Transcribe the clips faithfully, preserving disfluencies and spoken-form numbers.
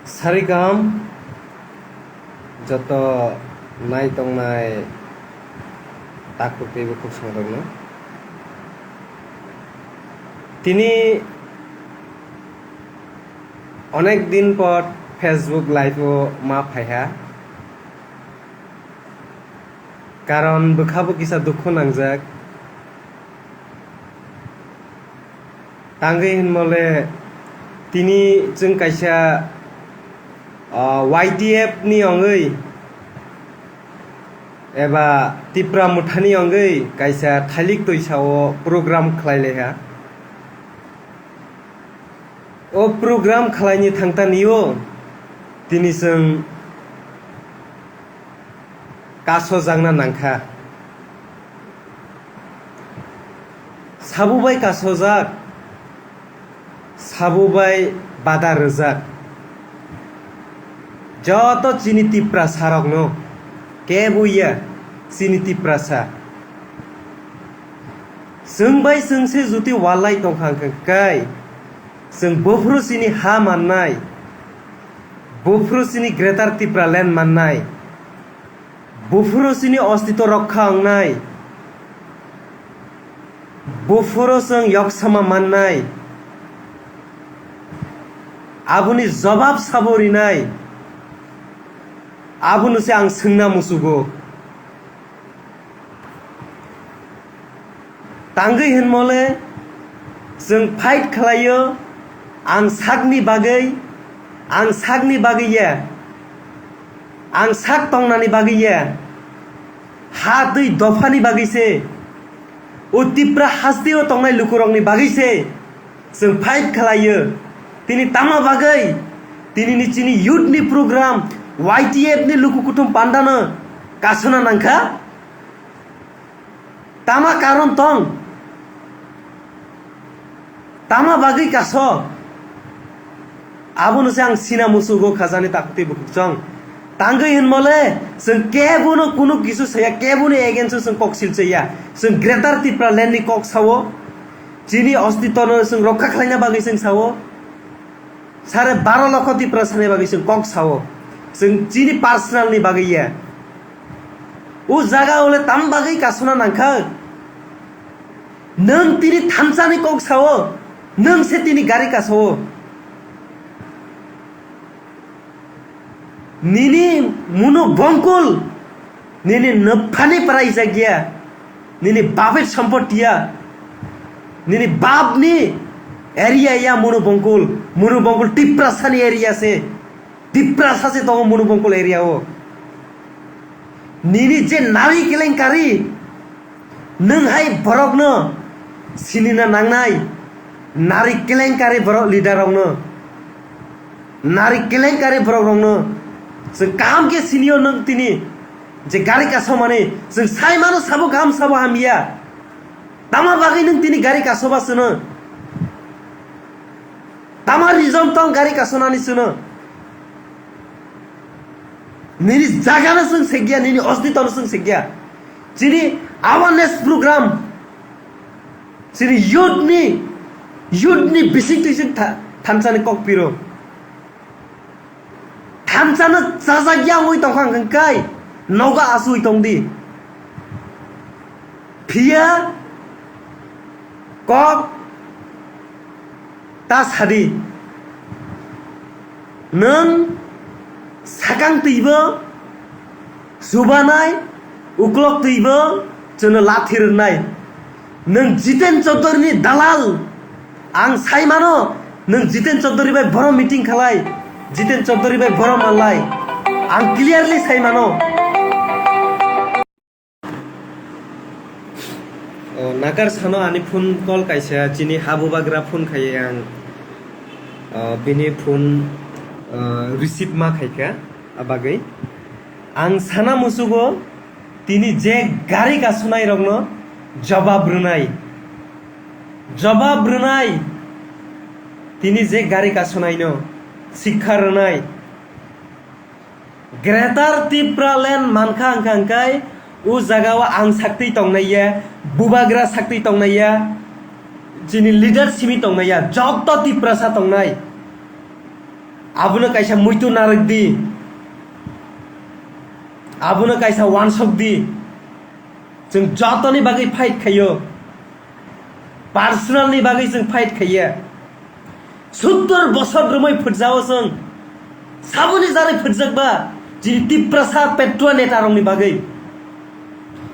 Sari kaham joto nai tongnai takhuk tei bukhuk songdokno. Tini onek din por Facebook live o ma phaiha. Karon bwkha bo kisa dukhu nangjak. Tangwi hinmole tini chwng kaisa, ah, Y T F ni ongwi eba Tipra Mothani ongwi kaisa thailik toisa o program khlai laiha. O program khlaini thangtani o tini chwng kasojakna nangkha. Sabo bai kasojak, sabo bai bada rwjak. Joto chini Tiprasa rokno kebo ya chini Tiprasa. Chwng bai chwng se juti walai tongkha hwnkhe kai, chwng buphuru chini ha mannai, buphuru chini Greater Tipraland mannai, buphuru chini ostito rokha wngnai, buphuru chwng yoksama mannai, aboni jobab sabo rinai, abono se ang swngna muchugo. Tangwi hinmole chwng fight khlaio, ang sakni bagwi, ang sakni bagwi ya, ang sak tongnani bagwi ya, ha twi dophani bagwi se, o Tipra hasteo tongnai lukurokni bagwi se chwng fight khlaio. Tini tama bagwi, tini ni chini youth ni program, Y T F ni luku kuthum pandano kasona nangkha. Tama karon tong? Tama bagwi kaso? Abono se ang sina musugo khajani takhuk tei bukhuk chwng. Tangwi hinmole chwng kebono kunu kisu saya, keboni against o chwng kok silchaya. Chwng Greater Tipraland ni kok sao. Chini ostitono chwng rokha khlaina bagwi chwng sao. Sare baro lokho Tiprasani bagwi chwng kok sao. Chwng chini personal ni bagwi ya. O jaga ole tam bagwi kasona nangkha. Nwng tini thansa ni kok sao. Nwng se tini gari kasao. Nini munu bongkul. Nini nwphani prai jagya. Nini bapet sompoti ya. Nini bapni area ya munu bongkul. Munu bongkul Tiprasani area se. Tiprasa se tongo munu bongkul area o. Nini je nari kelenkari, nwng hai borokno sinina nangnai. Nari kelenkari borok leader rokno. Nari kelenkari borok rokno. Chwng kaham khe sinio nwng tini je gari kasomani. Chwng sai mano sabo kaham sabo hamya. Tama bagwi nwng tini gari kasoba chwno? Tama reason tong gari kasonani chwno? Nini jagano chwng segya, nini ostitono chwng segya. Chini awareness program, chini youth ni, youth ni bising twi chwng tha-, thansani kok piro. Thansa no chajak ya wngwi tongkha hwnkhe kai nogo asugwi tongdi. Phiya kok ta sadi. Nwng sakang twibo chubanai, uklok twibo chwngno lathi rwnai. Nwng Jiten Chaudhary ni dalal. Ang sai mano, nwng Jiten Chaudhary bai borom meeting khalai, Jiten Chaudhary bai borom manlai. Ang clearly sai mano. O, nakar sano ani phone call kaisa chini habubagra phone khaiye ang, o, bini phone, o, receive ma khaikha, abagwi. Ang sana musugo, tini je gari kasonai rokno jobab rwnai. Jobab rwnai. Tini je gari kasonai no sikha rwnai. Greater Tipraland mankha hwnkha hwnkhe o jaga o ang saktwi tongnai ya, bubagra saktwi tongnai ya, chini leader simi tongnai ya, joto Tiprasa tongnai. Abono kaisa muitu narwk di, abono kaisa wansok di. Chwng jotoni bagwi fight khaio, personal ni bagwi chwng fight khaiya. Suttur bosor romwi phutjao chwng, saboni jarwi phutjakba chini Tiprasa petrua neta rokni bagwi.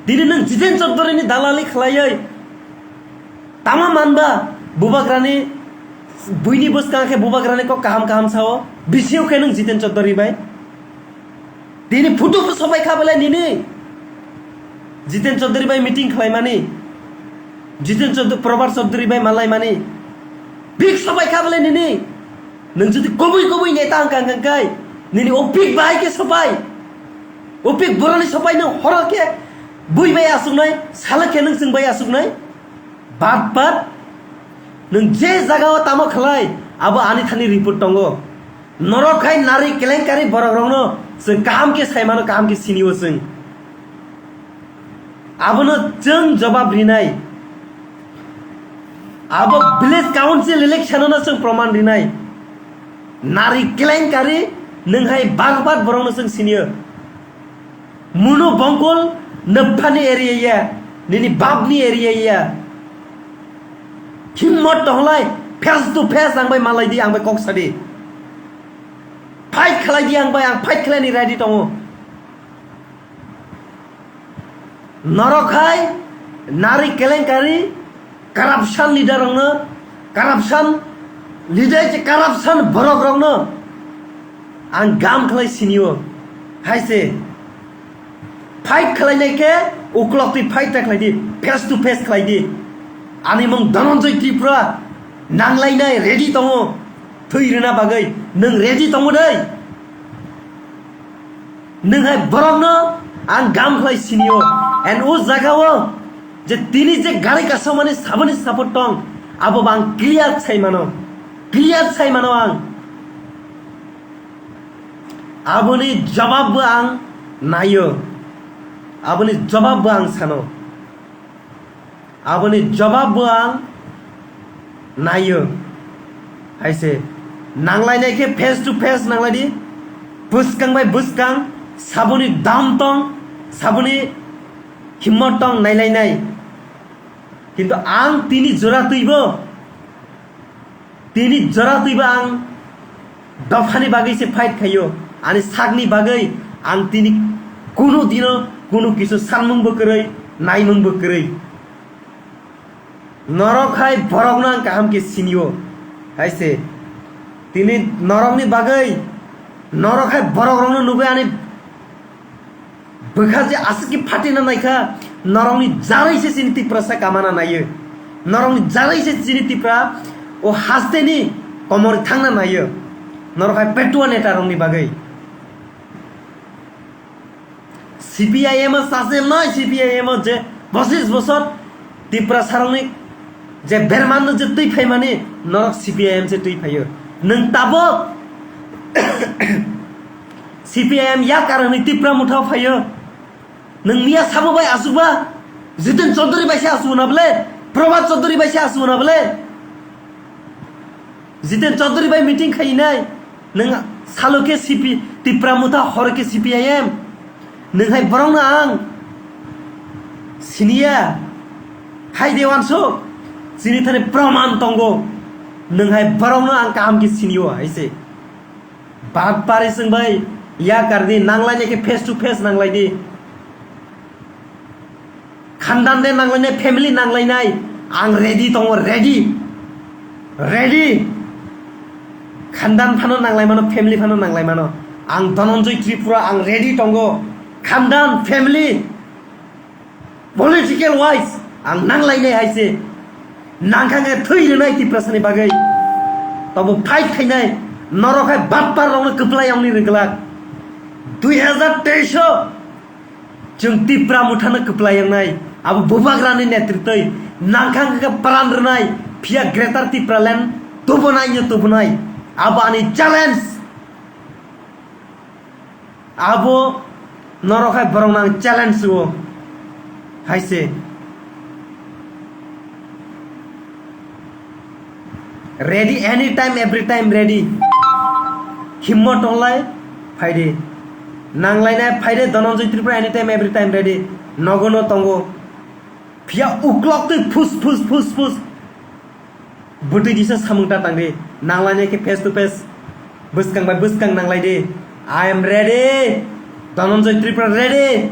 Dini nwng Jiten Chaudhary ni dalali khlaiwi tama manba, bubagrani buini bwskang khe bubagrani kok kaham kaham sao, bisio khe nwng Jiten Chaudhary bai. Tini photo bo sopai kha bele nini. Jiten Chaudhary bai meeting khlaimani. Jiten Chaudhary, Probhat Chaudhary bai malaimani. Big sopai kha bele nini. Nwng jodi kobui kobui neta hwnkha hwnkha kai, nini o big bai khe sopai. O big boroni sopai nwng horo khe bui bai asuknai, salo khe nwng chwng bai asuknai. Bat bat, nwng je jagao tamo khlai, abo ani thani report tongo. Norok hai nari kelenkari borok rokno chwng kaham khe sai mano, kaham khe sinio chwng. Abono chwng jobab rinai. Abo village council election no chwng proman rinai. Nari kelenkari nwng hai bat bat borokno chwng sinio. Muno bongkol nopphani area ya, nini bapni area ya. Himmot tonglai, face to face ang bai malai di, ang bai kok sadi. Fight khlai di ang bai, ang fight khlaini ready tongo. Norok hai nari kelenkari, corruption leader rokno, corruption leader je corruption borok rokno ang gam khlai sinio. Hai se fight khlainai khe uklok twi fight ta khlai di, face to face khlai di. Ani mung Dhananjay Tripura, nanglainai ready tongo, thwi rwna bagwi nwng ready tongo dei. Nwng hai borokno ang gam khlai sinio, and o jagao je tini je gari kasamani saboni support tong, abo bo ang clear sai mano, clear sai mano ang. Aboni jawab bo ang naio, aboni jawab bo ang sano. Aboni jawab bo ang naio. Hai se nanglainai khe face to face nanglai di. Bwskang bai bwskang saboni dam tong, saboni himmot tong nailainai. Kintu ang tini jora twibo Tini jora twibo ang dophani bagwi se fight khaio, ani sakni bagwi ang tini kunu dino kunu kisu sanmung bo kwrwi, naimung bo kwrwi. Norok hai borokno ang kaham khe sinio, hai se. Tini norokni bagwi, norok hai borokrokno nugwi ani Bwkha je aswk khe phatina naikha, norokni jarwi se chini Tiprasa kamana naio. Norokni jarwi se chini Tipra o hasteni komor thangna naio. Norok hai petua neta rokni bagwi. C P I M o sache noi, C P I M o je pochis bosor Tiprasarokni je bermano je twi phaimani, norok C P I M se twi phaio. Nwng tabok C P I M ya karon hwnwi Tipra Motha phaio. Nwng miya sabo bai asukba? Jiten Chaudhary bai se asuk na bole? Probhat Chaudhary bai se asuk na bole? Jiten Chaudhary bai meeting khainai. Nwng salo khe C P, Tipra Motha, horo khe C P I M. Nwng hai borokno ang siniya. Hai de wansuk, chini thani proman tongo. Nwng hai borokno ang kaham khe sinio hai se. Bat pari chwng bai ya kardi, nanglainai khe face to face nanglai di. Khandan de nanglainai, family nanglainai, ang ready tongo, ready. Ready. Khandan phano nanglai mano, family phano nanglai mano. Ang Dhananjay Tripura, ang ready tongo. Khandan, family, political wise ang nanglainai hai se. Nangkha khe thwi rwnai Tiprasani bagwi. Tobo fight khainai, norok hai batpar rokno kwplai wngni rwglak. Dui hazar teis o Chwng Tipra Mothano kwplai wngnai, abo Bubagrani netritwi nangkha hwnkhe pran rwnai, phiya Greater Tipraland tubunai no tubunai. Abo ani challenge. Abo norok hai borokno ang challenge o. Hai se. Ready, anytime, every time ready. Himmo tonglai, phaidi. Nanglainai phaidi, Dhananjay Tripura anytime, every time ready. Nogo no tongo. Phiya uklok twi phus, phus, phus, phus. Bwtwi disa samung ta tangdi. Nanglainai khe face to face. Bwskang bai bwskang nanglai di. I am ready. Dhananjay Tripura ready.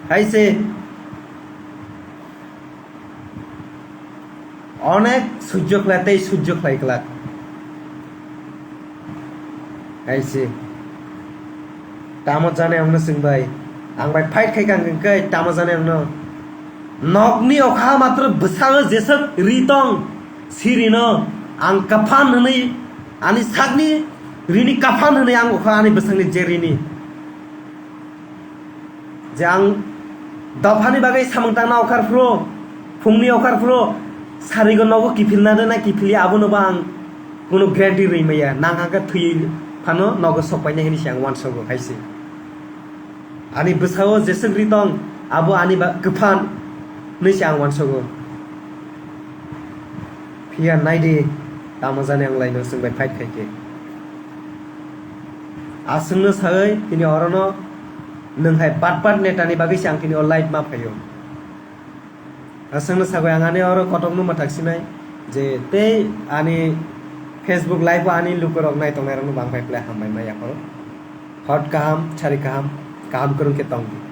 Hai se. Onek sujjo khlai tei sujjo khlai glak. Hai se. Tamo jane ang no swng bai. Ang bai fight khai kang khe tamo jane ang no. Nokni okha matro bwsao jeswk ri tong. Siri no ang kaphan hwnwi ani sakni rini kaphan hwnwi ang okha ani bwsakni je rini. Je ang dophani bagwi samung tangna okhar phuru, phungni okhar phuru, sarigo nogo kiphilna de na kiphilya, abono ba ang kuno guarantee rwi maya. Nang hangkhe thwi phano nogo sok painai hwnwi se ang uansogo hai se. Ani bwsao jeswk ri tong, abo ani ba kwphan hwnwi se ang uansogo. Phiya naidi, tamo jani ang laino chwng bai fight khai khe. Aswkno sawi tini orono nwng hai batpat netani bagwi se ang tini o live ma phaio. Aswkno sagwi ang ani oro kotokno mwthak sinai je tei ani Facebook live o ani lukurok nai tongnai rokno bang pai phlai hambai ma yapharo. Hot kaham, chari kaham, kaham kwrwng khe tong di.